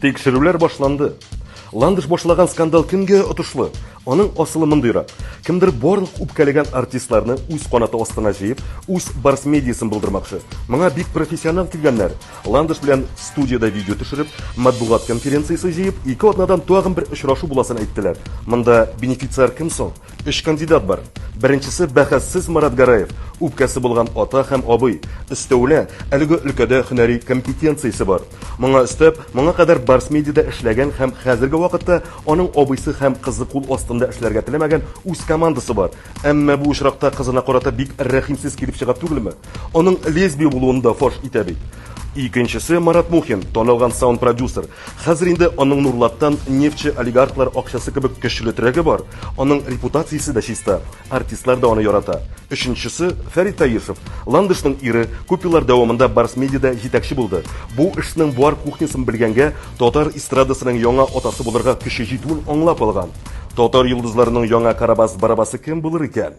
Тикшерүләр башланды. Ландыш башлаган скандал кемгә отышлы? Аның асылы мондыйрак. Кемдер барлык үпкәләгән артистларны үз канаты астына җыеп, үз Барс медиасын булдырмакчы. Моңа бик профессионал килгәннәр. Ландыш белән студиядә видео төшереп, матбугат конференциясе җыеп, ике атнадан тагын бер очрашу буласын әйттеләр. Монда бенефициар кем соң? Өч кандидат бар. Беренчесе бәхәссез Марат Гараев, үпкәсе булган ата һәм абый. Өстәвенә, әлеге өлкәдә һөнәри компетенциясе бар. Моңа өстәп, моңа кадәр Барс Медиада эшләгән һәм хәзерге вакытта аның абыйсы һәм кызы кул астында эшләргә теләмәгән үз командасы бар. Әмма бу очракта кызына карата бик рәхимсез килеп чыга түгелме? Аның лесбия булуын да фаш итә бит. Икенчесе Марат Мухин, танылган саунд-продюсер. Хәзер инде аның Нурлаттан нефтьче олигархлар акчасы кебек көчле терәге бар. Аның репутациясе дә чиста, артистлар да аны ярата. Өченчесе, Фәрит Таишев. Ландышның ире, күп еллар дәвамында Барс Медиада җитәкче булды. Бу эшнең бар кухнясын белгәнгә, татар эстрадасының яңа атасы булырга көче җитүен аңлап алган. Татар йолдызларының яңа Карабас-Барабасы кем булыр икән?